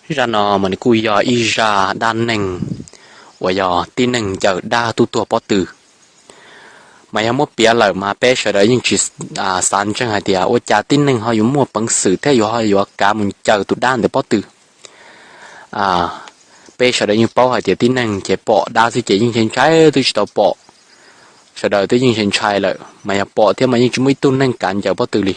Zaj no mas nws kuj yog ib zaj dab neeg uas yog tib neeg ncaws dab tub tuag pob tw. Mas yog muab piav lawm mas peb sawv daws yeej tsis xav ntseeg hais tias ua cas tib neeg ho yuav muaj peev xwm thiab yuav ho yuav kav mus ncaws tus dab ntawd pob tw. Peb sawv daws yeej paub hais tias tib neeg ces pom dab xwb ces yeej ntshai twb tsis tau pom. Sawv daws twb yeej ntshai lawm mas yog pom thiab mas yeej tsis muaj ib tug neeg kav ncaws pob tw li.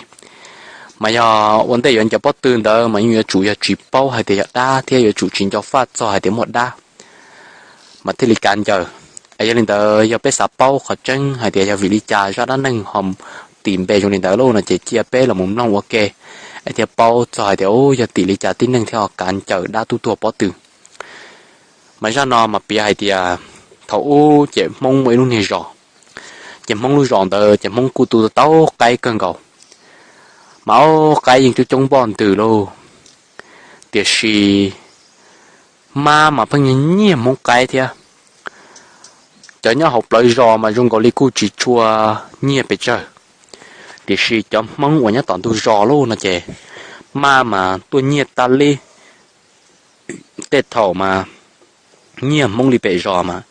Mas yog ua ntej yuav ncaws pob tw ntawd mas yeej yuav tsum yog tsis paub hais tias yog dab thiab yuav tsum tsis nco faj txog hais tias muaj dab mas thiaj li kav ncaws. Yog li ntawd yog peb xav paub qhov tseeb hais tias yog vim li cas zaj dab neeg ho tis npe zoo li ntawd lauj no ces cia peb los mus mloog ua ke es thiaj paub txog hais tias yog tim li cas tib neeg thiaj ho kav ncaws dab tub tuag pob tw. Mas zaj no mas piav hais tias thaum ub ces Hmoob muaj ib lub niag zos, ces Hmoob lub zos ntawd ces Hmoob kuj tu tau qaib kawg nkaus, mas ob qaib yeej coob coob npoj ntws lauj. Tiam sis mab mas pheej nyiag Hmoob qaib thiab. Cov nyob hauv plawv zos mas zoo nkaus li kuj tsis tshua nyiag pes tsawg, tiam sis cov Hmoob uas nyob tom ntug zos lauj no ces mab mas tuaj nyiag tas li. Tej thaum mas nyiag Hmoob li pem zos mas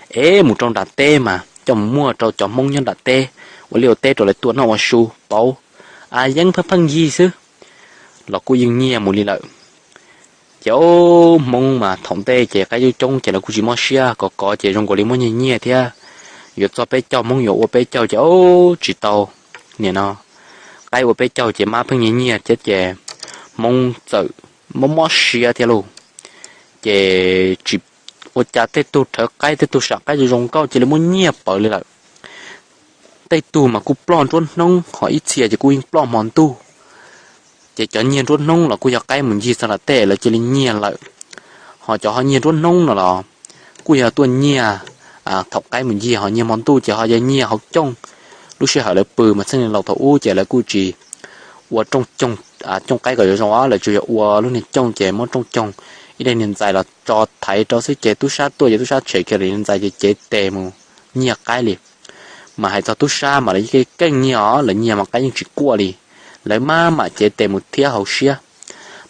es mus rau nram teb mas coj mus muag rau cov Hmoob nyob nram teb ua liaj ua teb rau lawv tua noj ua su pauv, a yeeb pheej pheej yig xwb los kuj yeej nyiag mus li lawm. Ces ob Hmoob mas thaum ntej ces qaib coob coob ces lawv kuj tsis mob siab, kov kov ces zoo nkaus li muab nyiag nyiag thiab. Yuav txog peb caug Hmoob yuav ua peb caug ces ob tsis tau. Nim no qaib ua peb caug ces mab pheej nyiag nyiag thiab ces Hmoob txawm mob mob siab thiab lauj. Ces tsis ua cas tej tug rhawv qaib tej tug sam qaib zoo zoo nkauj cia li muab nyiag pawv li lawm. Tej tug mas kuj ploj nruab hnub, ho ib txhia ces kuj yeej ploj hmo ntuj. Ces cov nyiag nruab hnub los kuj yog qaib mus ncig txog nram tej lawv cia li nyiag lawm. Ho cov ho nyiag nruab hnub no los kuj yog tuaj nyiag thaum qaib mus ncig, ho nyiag hmo ntuj ces ho yog nyiag hauv cooj. Lub sij hawm lawv pw mas txheej laus thaum ub ces lawv kuj tsis ua rooj coog, cooj qaib kom zoo zoo, lawv tsuas yog ua lub niag cooj ces muab rooj coog ib daim niag ntxais los tso thaiv rau xwb ces tub sab tuaj ces tub sab tshem kiag lub niag ntxais ces cev tes mus nyiag qaib li. Mas hais txog tub sab mas lawv yeej keej nyiag os, lawv nyiag mas qaib yeej tsis quaj li. Lawv maj mam cev tes mus thiab hauv siab,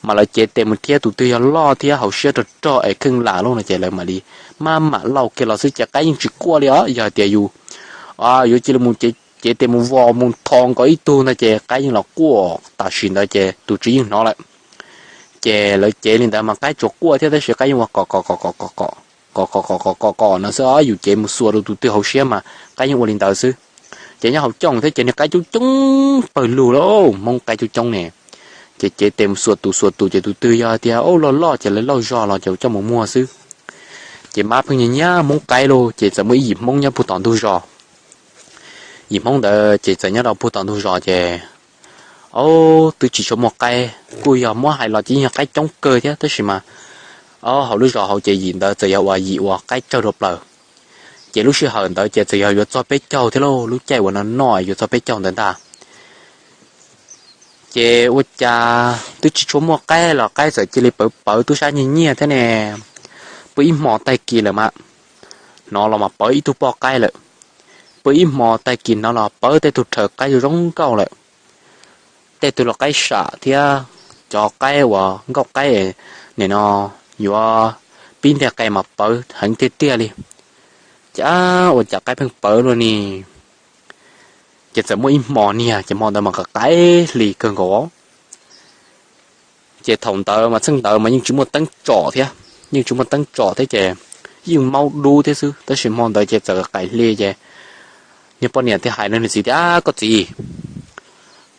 mas lawv cev tes mus thiab tus twg yog loj thiab hauv siab rog rog es kheej lam lauj no ces lawv mam li maj mam lauj kiag los xwb ces qaib yeej tsis quaj li os. Yog tias yus yuav cia li mus cev tes mus vos mus tho nkaus ib tug ntag ces qaib yeej los quaj tam sim ntawd ces tus tswv yeej hnov lawm. Ces lawv cev li ntawd mas qaib tsuas quaj thiab tab sis qaib yeej ua kom kom kom kom kom kom kom kom kom no xwb os. Yus cev mus xuas rau tus twg hauv siab mas qaib yeej ua li ntawd xwb. Ces nyob hauv cooj thiab ces niag qaib coob coob pawg lug lauj, Hmoob qaib coob coob ne. Ces cev tes mus xuas tus xuas tus ces tus twg yog tias ub loj loj ces lawv lauj zog los ces coj mus muag xwb. Ces mab pheej nyiag nyiag Hmoob qaib lauj ces txawm muaj ib yim Hmoob nyob puag tom ntug zos. Yim Hmoob ntawd ces txawm nyob rau puag tom ntug zos ces ob twb tsis tshua muaj qaib, kuj yog muab hais los ces yeej yog qaib coob kawg thiab tab sis mas ob hauv lub zos hauv ces yim ntawd txawm yog uas yim uas qaib tsawg dua plaws. Ces lub sij hawm ntawd ces txawm yog yuav txog peb caug thiab lauj, lub caij uas no noj yuav txog peb caug ntawd ntag. Ces ua cas twb tsis tshua muaj qaib los qaib txawm cia li pawv pawv tub sab nyiag nyiag thiab ne. Pw ib hmo tag kis lawm mas hnov los mas pawv ib tug poj qaib lawm. Pw ib hmo tag kis hnov los pawv tej tug rhawv qaib zoo nkauj lawm. Tej tug los qaib sam thiab cov qaib uas nkauj qaib nim no yuav pib nteg qe mas pawv heev tiag tiag li. Ces ua cas qaib pheej pawv luaj ni. Ces txawm muaj ib hmo niag ces hmo ntawd mas qaim hli kawg nkaus. Ces thaum ntawd mas txheej ntawd mas yeej tsis muaj teeb tsom thiab, yeej tsis muaj teeb tsom thiab ces yeej maub dub thiab xwb tab sis hmo ntawd ces txawm qaim hli ces niag poj niam thiaj hais rau niag txiv tias, Koj txiv,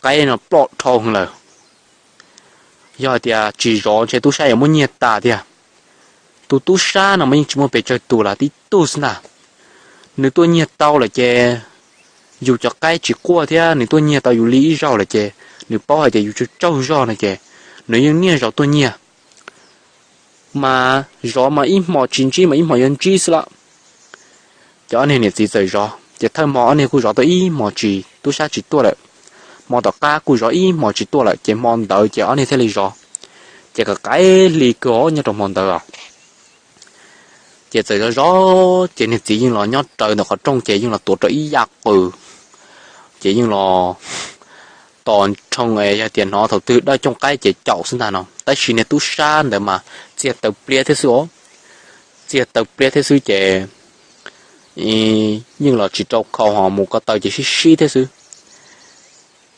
qaib no ploj dhau lawm. Yog hais tias tsis zov ntshe tub sab yuav muab nyiag tas tiag. Tus tub sab no mas yeej tsis muaj pes tsawg tus, lam tib tug xwb ntag. Nws tuaj nyiag tau lawm ces yus cov qaib tsis quaj thiab nws tuaj nyiag tau yus li ib zaug lawm ces nws paub hais tias yus tsaug tsaug zog no ces nws yeej niaj zaus tuaj nyiag. Mas zov mas ib hmo tsis ntsib mas ib hmo yuav ntsib xwb lawm. Ces ob niag niam txiv txawm zov ces thawj hmo ob niag kuj zov tau ib hmo tsis, tub sab tsis tuaj lawm. Hmo tom qab kuj zov ib hmo tsis tuaj lawm ces hmo ntawd ces ob niag thiaj li zov. Ces qaim hli kawg nyob rau hmo ntawd. Ces txawm zov zov ces niag txiv yeej los nyob raws ntawm qhov rooj ces yeej los tuav rau ib yam qws. Ces yeej los tos nrhoo es yog tias hnov thaum twg dawj cooj qaib ces caum xwb ntag no. Tab sis niag tub sab ntawd mas txiag taw pliab thiab xwb os, txiag taw pliab thiab xwb ces yeej los tsis rau khau ho mus ko taw ces sib sib thiab xwb.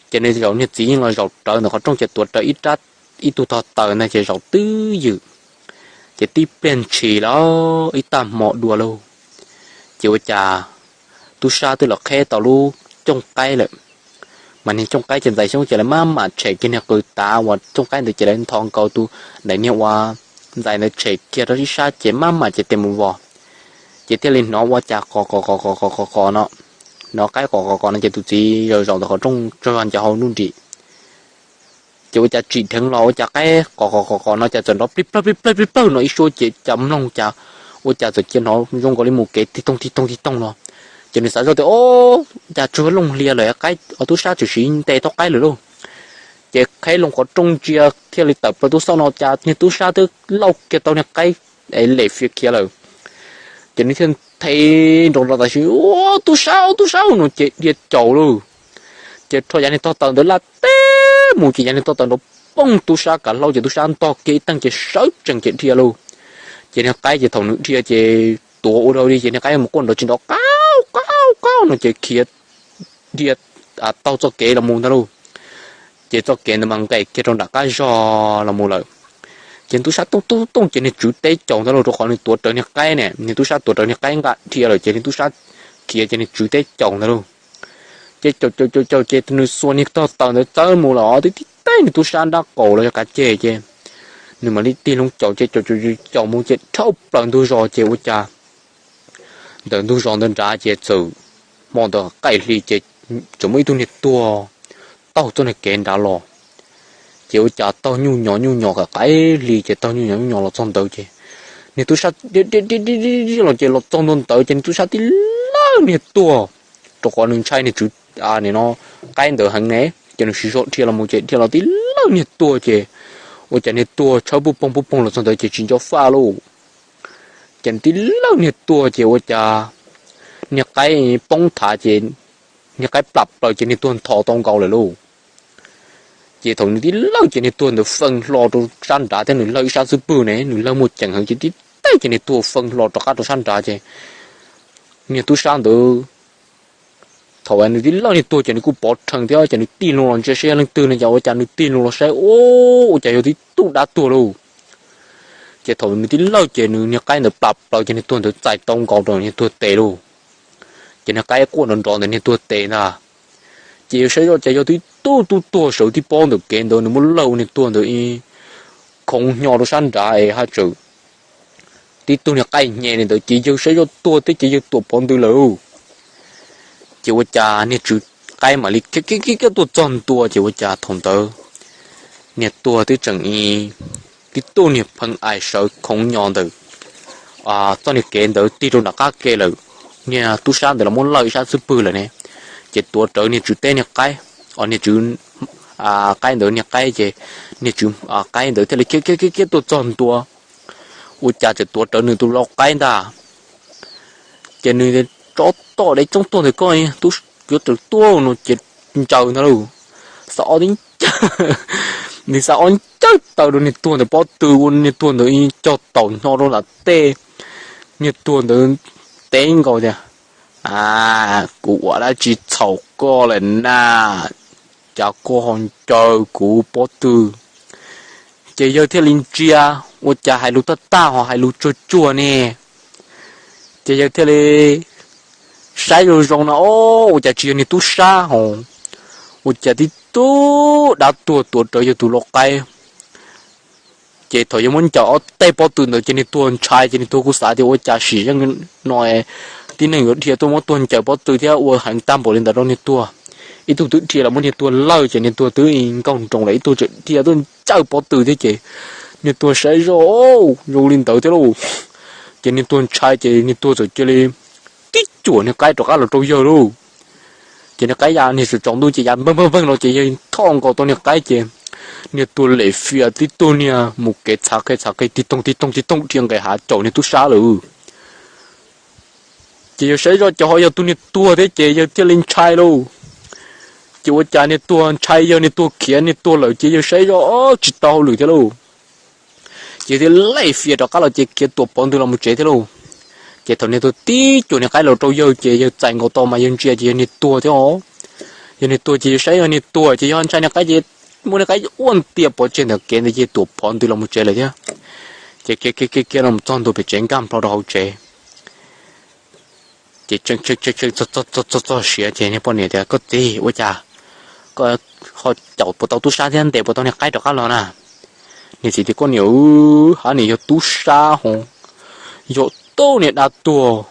Ces nws zaum niag txiv yeej los zaum rawv ntawm qhov rooj ces tuav rawv ib rab, ib tug tog taws ntag ces zaum twb ywm. Ces tib pliag ntshis los ib tag hmo dua lauj, ces ua cas tub sab twb los qheb tau lub cooj qaib lawm. Mas niag cooj qaib ces ntxais xyoob ces lawv maj mam tshem kiag niag qws tav uas cooj qaib ntawd ces lawv ntho nkaus tus daim niag uas ntxais ntawd tshem kiag rau ib sab ces maj mam ces tes mus vos. Ces thiaj li hnov ua cas qos qos qos qos qos qos qos no, hnov qaib qos qos qos no ces tus txiv zaum zaum ntawm qhov rooj tsaug zog ncaws hauv nruj nrim. Ces ua cas tsim dheev los ua cas qaib qos qos qos qos no cas txawm nrov plig plawg plig plawg plig plawg no ib suab ces cas mloog cas ua cas txawm cia hnov zoo nkaus li mus kev tig toog tig toog tig toog no. Ces nws xav zoj tias, o, cas tsuag looj hlias lawm qaib, tub sab tseem siv ntes tau qaib lawm lauj. Ces qheb loo qhov rooj ntsia thiaj li tawm plaws tub xauj no cas niag tub sab twb lauj kiag tau niag qaib es lem fias khiav lawm. Ces nws thiaj the nrov nrov tam sim, ua tub sab, tub sab no ces dhia caum lauj. Ces rho yav niag tog taws ntawd laj teb mus ces yav niag tog taws nrov pooj tub sab kav hlaub ces tub sab ntog kiag ib teeg ces sawv tsees ces dhia lauj. Ces niag qaib ces thaum nws dhia ces tuav ua rau li ces niag qaib mus quaj nrov tsis nrov qaub qaub qaub no ces khiav dhia taug txoj kev los mus ntag lauj. Ces txoj kev ntawd mas nqes kiag rau nram qab zog los mus lawm. Ces tub sab tooj tooj tooj ces niag tswv teb caum ntag lauj, rau qhov nws tuav rawv niag qaib ne, niag tub sab tuav rawv niag qaib nqa dhia lawm ces niag tub sab khiav ces niag tswv teb caum ntag lauj. Ces caum caum caum caum ces nws xuas niag tog taws ntawd txawb mus los twb tib teb niag tub sab nrab qaum los yog kav ceg ces nws mam li tig loo caum ces caum caum caum mus ces dhau plaws ntug zos ces ua cas ntawm ntug zos ntawd nrad ces txawm hmo ntawd qaij hli ces txawm muaj ib tug niag tuag taug txoj niag kev nrad los. Ces ua cas taug nyuj nyos nyuj nyos qaij hli ces taug nyuj nyos nyuj nyos los txog ntawd ces niag tub sab dhia dhia dhia los ces los txog ntua ntawd ces niag tub sab tib lawj niag tuag, rau qhov nws ntshai niag tswv no qaib ntawd heev ne, ces nws siv zog dhia los mus ces dhia los tib lawj niag tuag ces ua cas niag tuag tshawb puj poog puj poog los txog ntawd ces tsis nco faj lauj. Ces nws tib lawj niag tuag ces ua cas niag qaib poob thav ces niag qaib plam plaws ces niag tuag nthos tau nkaus lawm lauj. Ces thaum nws tib lawj ces niag tuag ntawd fee hlo rau sab nrad thiab nws lawj ib sab xub pwg ne, nws lawj muaj ceem heev ces tib teb ces niag tuag fee hlo rov qab rau sab nrad ces niag tub sab ntawd thaum nws tib lawj niag tuag ces nws kuj pov rhees thiab ces nws tig loo los ntsia saib yog leej twg no ces ua cas nws tig loo los saib ua cas yog tib tug dab tuag lauj. Ces thaum nws tib lawj ces nws niag qaib ntawd plam plaws ces niag tuag ntawd txais tau nkaus rau niag tuag tes lauj. Ces niag qaib quaj nrov nrov ntawm niag tuag tes ntag. Ces yawg saib zoj ces yog tib tug tub tuag sawv tib pob ntawm kev ntawd nws muab lawj ua niag tuag ntawd ib khoov hnyo rau sab nrad es haj tseem tib tug niag qaij hnye li ntawd ces yawg saib zoj tuag thiab ces yawg tuam pov ntws lawm. Ces ua cas niag tswv qaib mam li khiav khiav khiav tuaj txog ntua ces ua cas thaum ntawd niag tuag twb tseem ib tib tug niag pheej ais sawv khoov nyo ntawm txoj niag kev ntawd tig rau nram qab ke lawm. Niag tub sab ntawd los muab lawj ib sab xub pwg lawm ne, ces tuav rawv niag tswv teb niag qaib, niag tswv qaib ntawd niag qaib ces niag tswv qaib ntawd thiaj li khiav khiav khiav khiav tuaj txog ntua. Ua cas txawm tuav rawv nws tus lau qaib ntag. Ces nws tias, tsov tom dev tsoob tuag ntawm koj, yuav raws tuaj no ces ncaws ntag lauj. Xav ob tib ncawg, nws xav ob ncawg taw rau niag tuag ntawd pob tw ua niag tuag ntawd cog taum nyo rau nram tej. Niag tuag ntawd teb nkaus tias, a, kuv ua dab tsi txhaum koj lawm na, cas koj ho ncaws kuv pob tw? Ces yawg thiaj li ntsia, ua cas hais lus tag tag ho hais lus tsuag tsuag ne. Ces yawg thiaj li saib zoo zoo no, o, ua cas tsis yog niag tub sab ho, ua cas tib tug dab tuag tuav rawv yawg tus lau qaib. Ces thaum yawg muab ncaws ob teg pob tw ntawd ces niag tuag ntshai ces niag tuag kuj xav tias ua cas sim zeej no tib neeg yuav dhia tuaj muab tuag ncaws pob tw thiab ua heev tag npaum li ntawd rau niag tuag. Ib tug twb dhia los muab niag tuag lawj ces niag tuag twb nkaug nroos lawm, ib tug tseem dhia tuaj ncaws pob tw thiab ces niag tuag saib zoj zoo li ntawd thiab lauj. Ces niag tuag ntshai ces niag tuag txawm cia li tib cuam niag qaib rov qab los rau yawg lauj. Ces niag qaib ya niag tsaus ntuj ces ya npeeg npeeg npeeg los ces yawg thoj nkaus tau niag qaib ces niag tuag lem fias tib tug niag mus kev txhav qe txhav qe tig toog tig toog tig toog dhia nqes hav caum niag tub sab lawm. Ces yawg saib zoj ces ho yog tus niag tuag thiab ces yawg thiaj li ntshai lauj. Ces ua cas niag tuag ntshai, yog niag tuag khiav, niag tuag lawm ces yawg saib zoj tsis tau hauj lwm thiab lauj. Ces thiaj lej fias rov qab los ces khiav tuam phov ntws los mus tsev thiab lauj. Ces thaum niag tuag tib cuam niag qaib los rau yawg ces yawg txais nkaus tau mas yawg ntsia ces yog niag tuag thiab os. Yog niag tuag ces yawg saib yog niag tuag ces yog ntshai niag qaib ces muab niag qaib ua ntiag pov tseg ntawm kev ntawd ces tuam phov ntws los mus tsev lawm thiab. Ces khiav khiav khiav los txog ntua pem tsev nkag nplho rau hauv tsev. Ces txog txog siav ces niag poj niam tias, Koj txiv, ua cas koj ho caum puas tau tub sab thiab ntes puas tau niag qaib rov qab los na? Niag txiv tias, Koj niam, hab nim yog tub sab ho, yog tub niag dab tuag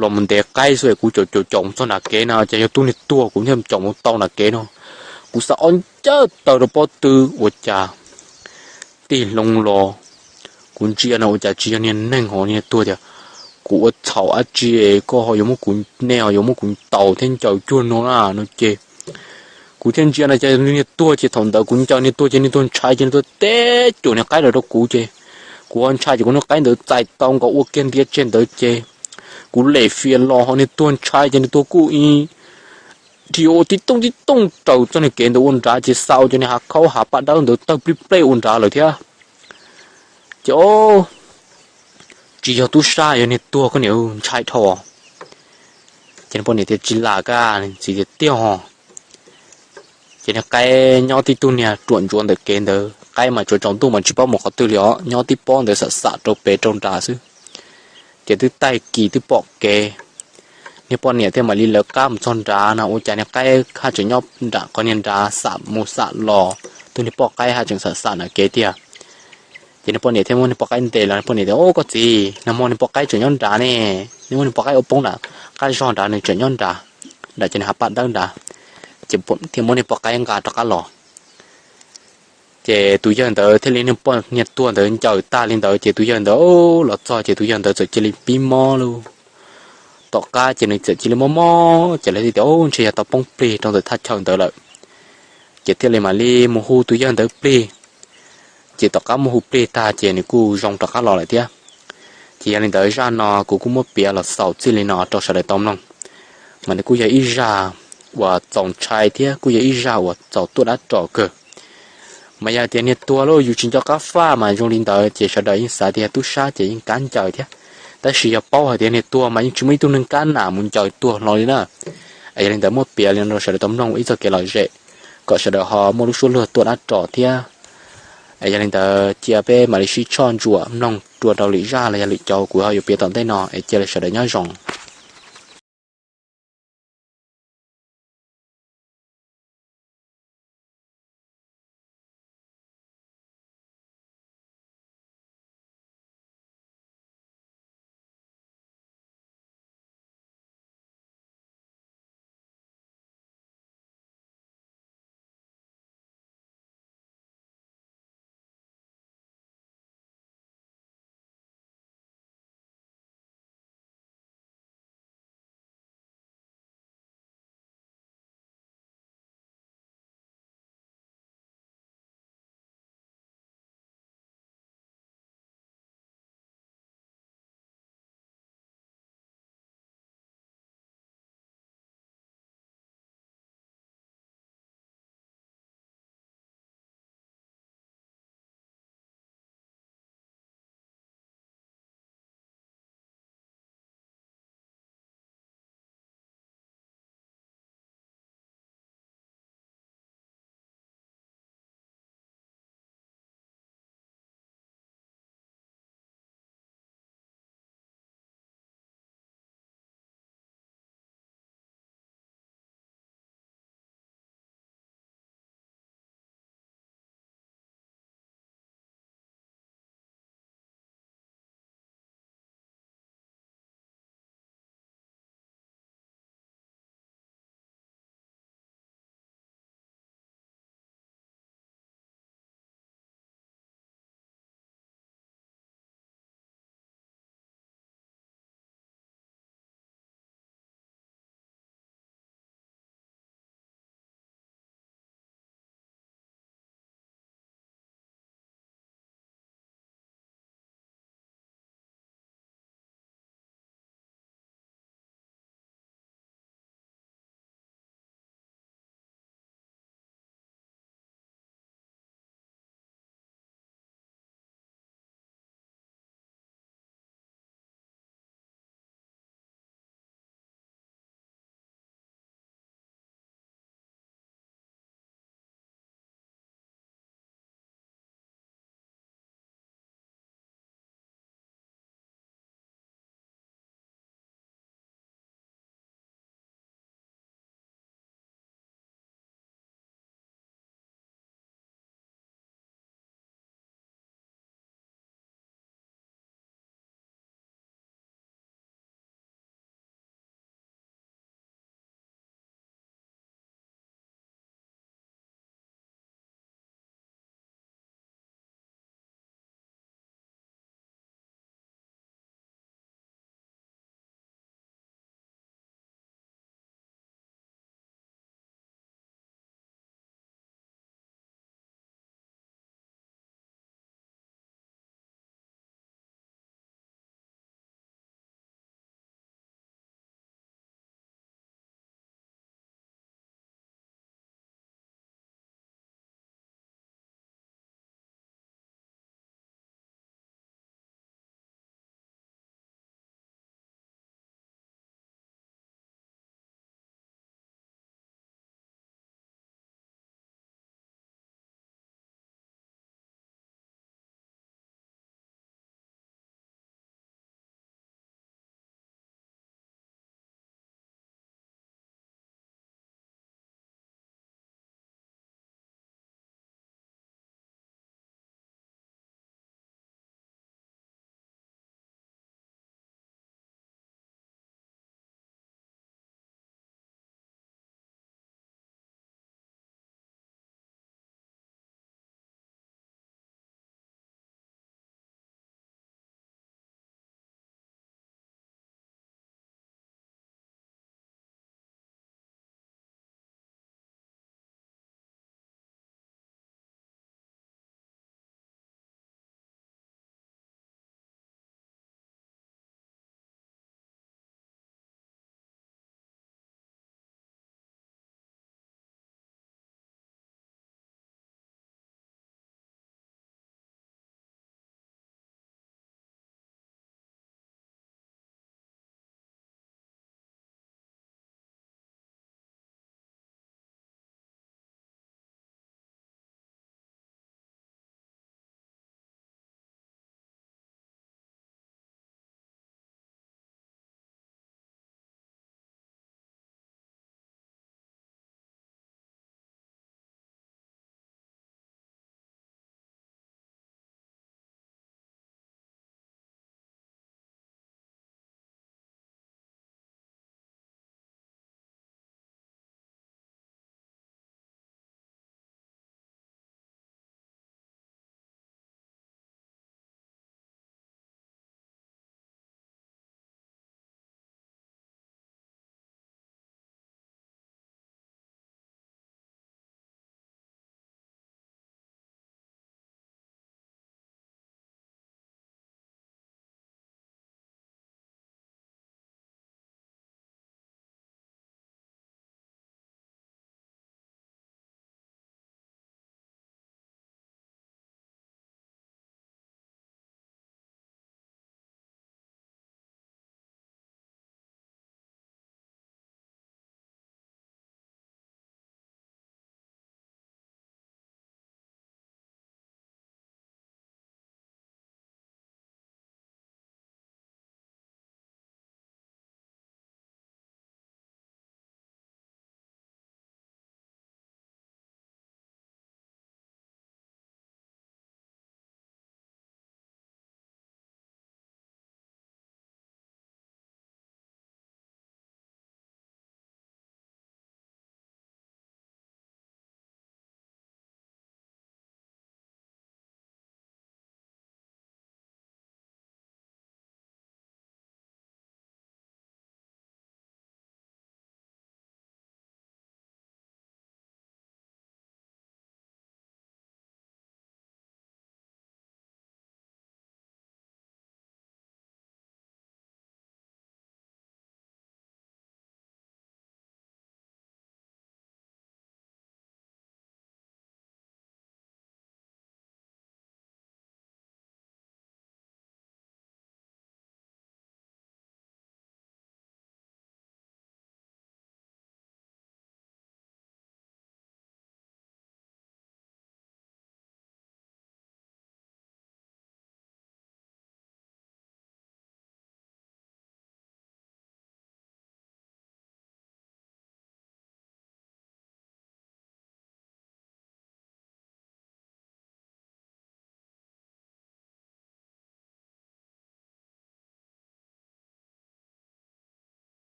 los mus ntes qaib xwb, kuv caum caum caum mus txog nram kev na ces yog tub niag tuag kuv thiaj caum mus tau nram kev no. Kuv xa ob ncawj taw rau pob tw ua cas tig hlo los kuv ntsia no ua cas tsis yog niag neeg ho niag tuag tias, Kuv ua txhaum dab tsi koj ho yuav muab kuv, nej ho yuav muab kuv ntaus thiab ncaws cuag no na no ces kuv thiaj ntsia no ces niag tuag ces thaum ntawd kuv ncaws niag tuag ces niag tuag ntshai ces niag tuag teb cuam niag qaib los rau kuv ces kuv ho ntshai ces kuv niag qaib ntawd txais tau nkaus ua kiag ntiav tseg ntawd ces kuv lem fias los ho niag tuag ntshai ces niag tuag kuj ib dhia ua tib tooj tib tooj raws txoj niag kev ntawd ua nrad ces xa ua cov niag hav khaub hav paj dawb ntawd tawg plij plej ua nrad lawm thiab. Ces o, tsis yog tub sab yog niag tuag koj niam, ntshai dhau. Ces niag poj niam tias, Tsis lam kaj, txiv tias tiag ho. Ces niag qaib nyob tib tug niag ruam ntsuav ntawm kev ntawd, qaib mas tsuas tsaus ntuj mas tsis paub mus qhov twg li os, nyob tib pob ntawd xam xam rau pem rau nrad xwb. Ces twb taig kis twb pom kev, niag poj niam thiaj mam li lawv qab mus txog nrad no ua cas niag qaib haj tseem nyob nram qhov niag nrad xam mus xam los, tus niag poj qaib haj tseem xam xam nram kev tiag. Ces niag poj niam thiaj muab niag poj qaib ntes los, niag poj niam tias, Au koj txiv, nag hmo niag poj qaib tseem nyob nrad ne, neb muab niag poj qaib ua poob nram qab zog nrad, nws tseem nyob nrad, nram ces nws hav paj dawb nrad. Ces thiaj muab niag poj qaib nqa rov qab los. Ces tus yawg ntawd thiaj li niag poj niag tuag ntawd ncaws tag li ntawd ces tus yawg ntawd los txog ces tus yawg ntawd txawm cia li pib mob lauj. Tom qab ces nws txawm cia li mob mob ces lawv thiaj tias, Au, ntshe yog tau poob plig rau ntawm thaj chaw ntawd lawm. Ces thiaj li mam li mus hu tus yawg ntawd plig. Ces tom qab mus hu plig tag ces nws kuj zoo rov qab los lawm thiab. Ces yog li ntawd zaj no kuv kuj muab piav los xaus txij li no rau sawv daws tau mloog. Mas nws kuj yog ib zaj uas txaus ntshai thiab kuj yog ib zaj uas txaus tuaj dab ros kawg. Mas yog tias niag tuag lauj yus tsis nco qab faj mas zoo li ntawd ces sawv daws yeej xav tias yog tub sab ces yeej kab ncaws thiab. Tab sis yog paub hais tias niag tuag mas yeej tsis muaj ib tug neeg kab nam mus ncaws tuag hlo li na. Yog li ntawd muab piav li no rau sawv daws tau mloog ua ib txoj kev lom zem, kom sawv daws ho muaj lub suab luag tuaj dab ros thiab. Yog li ntawd cia peb mam li sib tshoj ntsuam mloog dua rau lwm zaj los yog lwm cov kuv ho yuav piav tom ntej no es cia li sawv daws nyob zoo.